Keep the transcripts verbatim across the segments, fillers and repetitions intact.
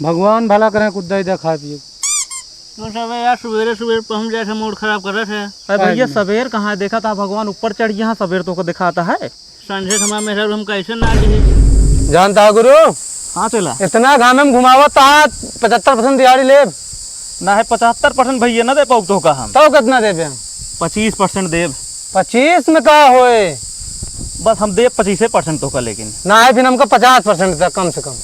भगवान भला करें, कुछ दे दे खाए पिए। तो सब यार, सुबेरे सुबेरे पहुँच जाए थे, मूड खराब कर रहे थे। अरे भैया, सबेर कहाँ है? देखा था भगवान ऊपर चढ़ गया, सबेर तोहका दिखाता है। संझे के हमार मेहरारू हम कैसे ना ली? जानता है गुरु, हाँ चला। इतना घामे में घुमावत, पचहत्तर परसेंट दिहाड़ी लेब। ना है, पचहत्तर परसेंट भैया ना दे पाउब तोहका हम। तो कितना देबे हम? पच्चीस परसेंट देब। पच्चीस में का होए? बस हम देब पच्चीसे परसेंट तोहका, लेकिन ना है, फिर हमका पचास परसेंट तक कम से कम।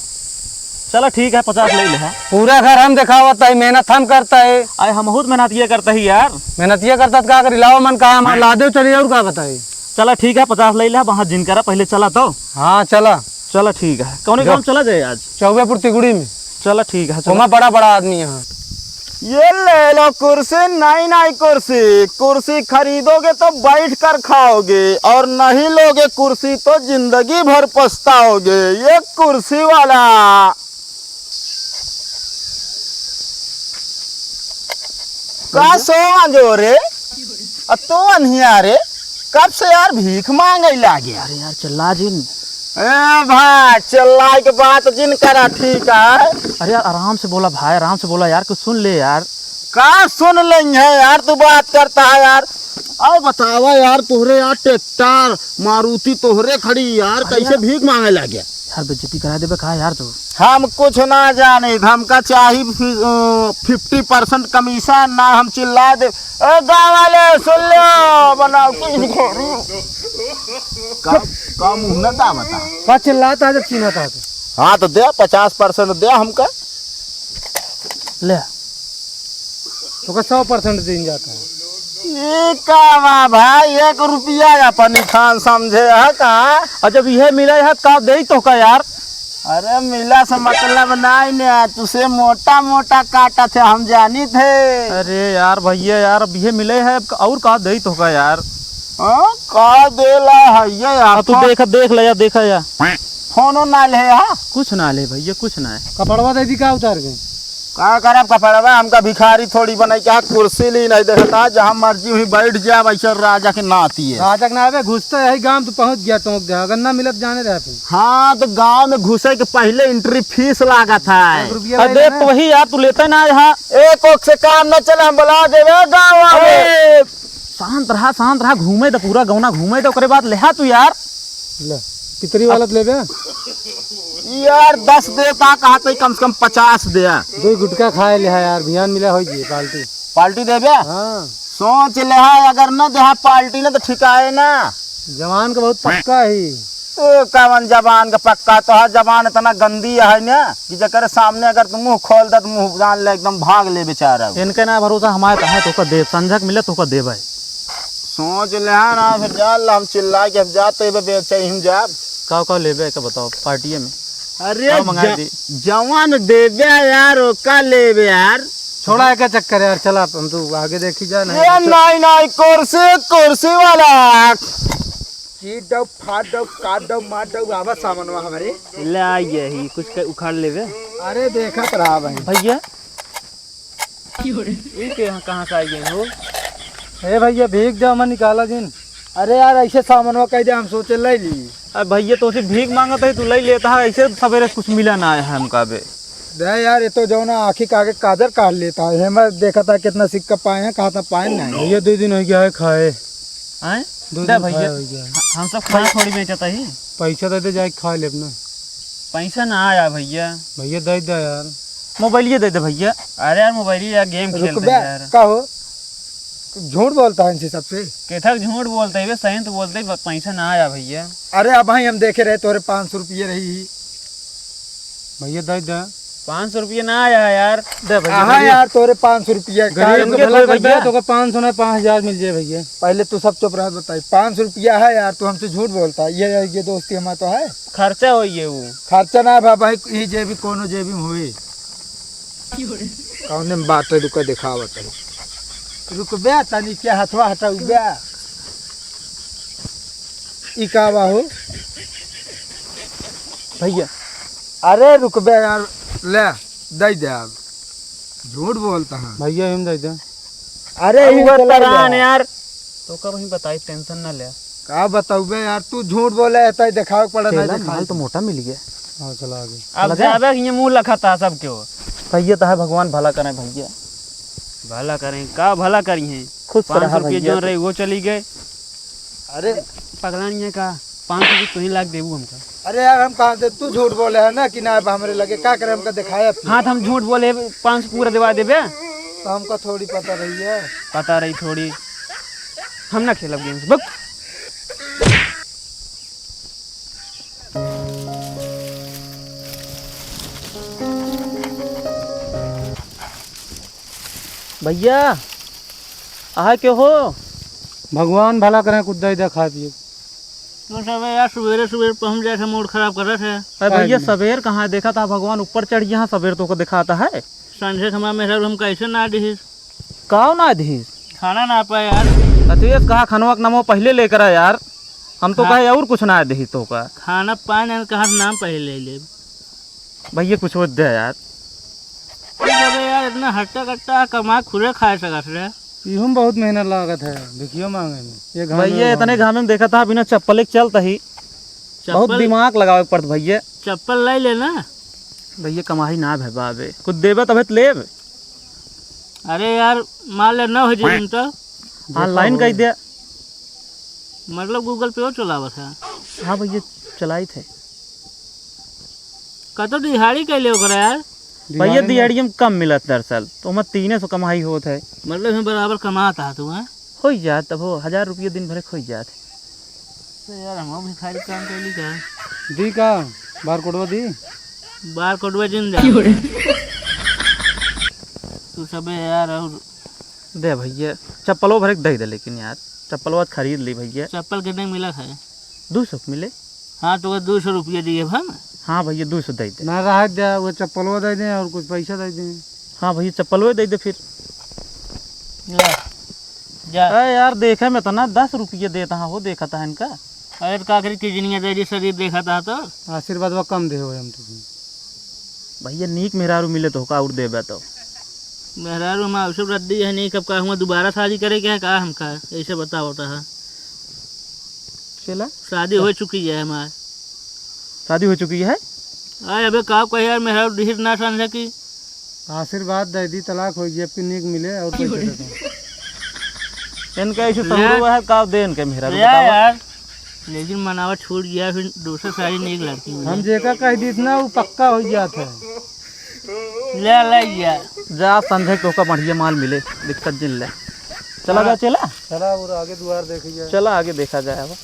चला ठीक है, पचास ले ले, हाँ। पूरा घर हम देखावत है, मेहनत हम करता है। अरे हम बहुत मेहनत ये करता ही यार। मेहनत ये करता तो का करी, लाओ मन का हमार लादे चली और का बताई। चला ठीक है, पचास ले ले, वहाँ जिन करा, पहले चला तो। हाँ चला। चला ठीक है, कौने जो। गाँव चला जाए आज? चौबेपुर तिगुड़ी में। चला ठीक है, चला। ओमा बड़ा बड़ा आदमी है। ये ले लो कुर्सी, नई नई कुर्सी। कुर्सी खरीदोगे तो बैठ कर खाओगे, और नहीं लोगे कुर्सी तो जिंदगी भर पछताओगे। ये कुर्सी वाला। का सोवा जो रे? आ तू अनहिया रे? कब से यार भीख मांगे लागे? अरे यार, चिल्ला जिन। ए भाई, चिल्लाए के बात जिन करा, ठीक है? अरे यार, आराम से बोला भाई, आराम से बोला यार, कुछ सुन ले यार। का सुन लेंगे यार, तू बात करता है यार। अब बतावा यार, तोहरे यार ट्रैक्टर, मारुति तोहरे खड़ी यार, अरे कैसे यार। भीख मांगे लागे? यार, बेइज्जती करा देबे का यार तू? हम कुछ ना जाने, हमका चाही फि-, अ, फिफ्टी परसेंट कमीशन, ना हम चिल्ला दे। ए, गाँव वाले, सुन लो, बनाओ कुछ घोरू। का, का मुँह न दावता? का चिल्लाता है जब चिन्हता है तो? हाँ, तो दे, पचास परसेंट दे हमका। ले, तोका सौ परसेंट दीन जाता है। ई का बा भाई, एक रुपया अपन खान समझे है का? और जब इहे मिला है, का देई तोहका यार? अरे मिला से मतलब नाई ने, तुसे मोटा मोटा काटा थे, हम जानी थे। अरे यार भैया यार, अब इहे मिले है, अब और का देई तोहका यार? हाँ, का देला है ये यार? हाँ, तू फो- देख, देख ले या, देखा या। फोनो ना ले, हाँ? कुछ ना ले भैया, कुछ ना है। कपड़वा दे दी का उतार के? का करब कपड़वा, हमका भिखारी थोड़ी बनाई, क्या कुर्सी ली नहीं देखता, जहाँ मर्जी हुई बैठ जाए, वैसे राजा के नाती है। राजा के ना आवे, घुसते यही गांव तू पहुँच गया, टोंक दे, अगर ना मिलत जाने रहे फिर। हाँ, तो गांव में घुसे के पहले एंट्री फीस लागत है। एक रुपया अरे ले देख लेना। तो वही यार, तू लेता ना यहाँ। एक ओक से काम ना चले, हम बुला देवे गाँव वाले। अरे, शांत रहा, शांत रहा, घूमे दे, पूरा गौना घूमे दे, ओकरे बाद लेहा तू यार। ले, पितरी वाला तो लेबे? यार, दस देता, कहा तो कम से कम पचास दे। दो गुटखा खाए लेहा यार, बिहान मिला होई जी पार्टी। पार्टी देबे? हाँ। सोच लेहा, अगर न देहा पार्टी न तो ठिकाए ना। जवान का बहुत पक्का ही। ए, कवन जबान का पक्का? तोहार जबान इतना गंदी है ना कि जेकर सामने अगर तू मुंह खोल दे तो मुंह जान ले एकदम भाग ले बेचारा। इनके ना भरोसा, हमारे कहा तोका देब, संझक मिले तोका देब है। सोच ले है ना, फिर जा ला, हम चिल्ला के अब जाते बे बेचे हम जाब। का का लेबे के बताओ पार्टिये में? अरे का मंगा ज-, दी? जवान देबे यार, ओका लेबे यार। छोड़ा है क्या चक्कर यार, चला हम तू आगे देखी जा नहीं। ये नहीं नहीं, कुर्सी, कुर्सी वाला। चीट दो, फाट दो, काट दो, मार दो, आवा सामनवा हमारे। ले आ यही, कुछ के उखाड़ लेबे। अरे देखत रहा भाई। भैया, ई के यहाँ कहाँ से आ गए हो? ए भैया, भीख दे, हमें निकाला जिन। अरे यार, ऐसे सामनवा कह दे, हम सोचे ले ली। अब भैया, तो से भीख मांगत है, तू ले लेता है, ऐसे सवेरे से कुछ मिला ना है हमका बे। दे यार, ये तो जो ना आँखी का आगे काजर काट लेता है। हमें देखा था कितना सिक्का पाए हैं, कहा था पाए नहीं। भैया, दो दिन हो गया है खाए। आए? दो दे दिन भैया। खाए हो गया है। ह-, हम सब खाना थोड़ी बेचत ही। पैसा दे दे, जाए खा ले अपना। पैसा ना आया भैया। भैया, दे दे यार। मोबाइलिए दे दे भैया। अरे यार, मोबाइलिए यार, गेम खेलते रुकबे, हैं यार। का हो? झूठ बोलता है इनसे सबसे। केथक झूठ बोलते हैं बे, सही तो बोलते हैं, ब-, पैसा ना आया भैया। अरे अब भाई, हम देखे रहे तोरे पाँच सौ रुपये रही। भैया, दे दे। पाँच सौ रुपये ना आया है यार। दे भैया, हाँ दे। यार, तोरे पाँच सौ रुपये का गरीब इनके के भला थोड़े कर दे, भैया। तो का पाँच सौ ना, पाँच हजार मिल जाए भैया। पहले तू सब चुप रह, बताई, पाँच सौ रुपया है यार, तू हमसे झूठ बोलता है। ये, ये दोस्ती हमारा तो है। खर्चा होई है वो। खर्चा ना बा भाई, ई जेबी कोनो जेबी में होई। कौने में बाटे, रुका देखावत है। रुकबे तनी के हथवा हटाउबे। ई का बा हो? भैया। अरे रुकबे यार, ले, दे दे अब। झूठ बोलता है। भैया, हम दे दे। अरे, अब इनके उधर लगे परान यार। यार। तो कब ही बताई, टेंशन ना ले। का बताऊबे यार, तू झूठ बोले है, तय देखावे के पड़े, नहीं तेला देखावे। माल तो मोटा मिल गया। हाँ, चला आगे। अब लगा? जाबे कि ये मुँह लखता सब क्यों? भइया, तोहार भगवान भला करे भइया। भला करें, का भला करी हैं? खुश पाँच सौ रहा रुपये भइया। जौन रही, वो चली गए। अरे। पगलानी है का? पाँच सौ रुपये तू ही लाख देबू हमका। अरे यार, हम कहाँ से, तू झूठ बोले है ना कि ना, अब हमरे लगे का करे, हमका दिखाया फिर। हाँ, तो हम झूठ बोले, पाँच सौ पूरा दिवा देबे। तो हमका थोड़ी पता रही है। पता रही थोड़ी। हम ना खेलब games, बक। भइया, आहा के हो? भगवान भला करें, कुछ दे दे खाए पिए। तू सब यार, सुबेरे सुबेरे पहुँच जाए से मूड खराब करत है। अरे भइया, काहे? सबेर कहाँ है? देखा था भगवान ऊपर चढ़ गया, सबेर तो को दिखाता है। संझे के हमार मेहरारू हम कैसे ना दिहिस? काव ना दिहिस? खाना ना पाए यार। अतुएस कहा खनवा के नमो पहिले लेकर आ यार। हम तो हाँ। कहे और कुछ ना दिहिस तो का। खाना पाए ना कहा नाम पहिले ले ले। भइया कुछ हो दे यार। अरे यार, इतना हट्टा कट्टा कमा खुदे खाए सकत रहे। इहू में बहुत मेहनत लागत है, भिखियो मांगे में। ये घाम में भइया, इतने घाम में देखा था, बिना चप्पल के चलता ही। बहुत चप्पल दिमाग लगावे के पड़त भइया। चप्पल ले लेना। भइया, कमाई ना भे बाबे, कुछ देबे तबे तो लेब। अरे यार, मान ले ना हो जाए तो। देखा online हो। कह दे। मतलब Google Pay चलावत है। हाँ भइया, चलाइत है। कतो दिहाड़ी कैले ओकरा यार? भइया, दिहाड़ी में दिहाड़ी में कम मिलत दरअसल, तो ओमा तीने सौ कमाई होत है। मतलब हम बराबर कमात हा तू, हैं? हो जात, तब हो हजार रुपये दिन भरे हो जात है। तो यार, हम भिखारी काम कैली का? दी का? बारकोडवा दी? बारकोडवा जिन दे। क्यों रे? तू सबे यार, और दे भइया, चप्पलो भरे के दे दे, लेकिन यार, चप्पलवा खरीद ली भइया। चप्पल कितने के मिला है? दो सौ के मिले। हाँ, तो वो दो सौ रुपया दिए हम। हाँ भइया, दो सौ दे दे। ना रहा दे, वो चप्पलवा दे दे और कुछ पैसा दे दे। हाँ भइया, चप्पलवा दे दे फिर। ले, जा। अरे यार, देखे में तो ना दस रुपये देता हाँ, वो देखा था इनका। अरे तो का करी, किजनिया दे दी, शरीर देखा था तो। आशीर्वाद वा कम दे हो हम तो। भइया, नीक मेहरारू मिले तो का और देबे तो। मेहरारू हमार सब रद्दी है, नहीं कब का हुआ दोबारा शादी करे के है का हमका, ऐसे बताओ तो है। चला। शादी हो चुकी है हमार। शादी हो चुकी है? आए अबे का कहे यार, मेहरारू ढीठ ना समझे कि आशीर्वाद दे दी, तलाक हो गई, अब की नीक मिले और कोई दे दो। इनका ऐसे ले। सहुरो है, का दे इनके मेहरारू ले बतावा। यार, लेकिन मनावा छूट गया, फिर दूसरा सारी नीक लगती है। हम जेका कह दी ना, वो पक्का हो जात है। ले, ले गया। जा, संजय, तोहका बढ़िया माल मिले, दिक्कत जिन ले। चला हाँ। जा, चला। चला, और आगे दुआर देखी जाए। चला, आगे देखा जाए अब।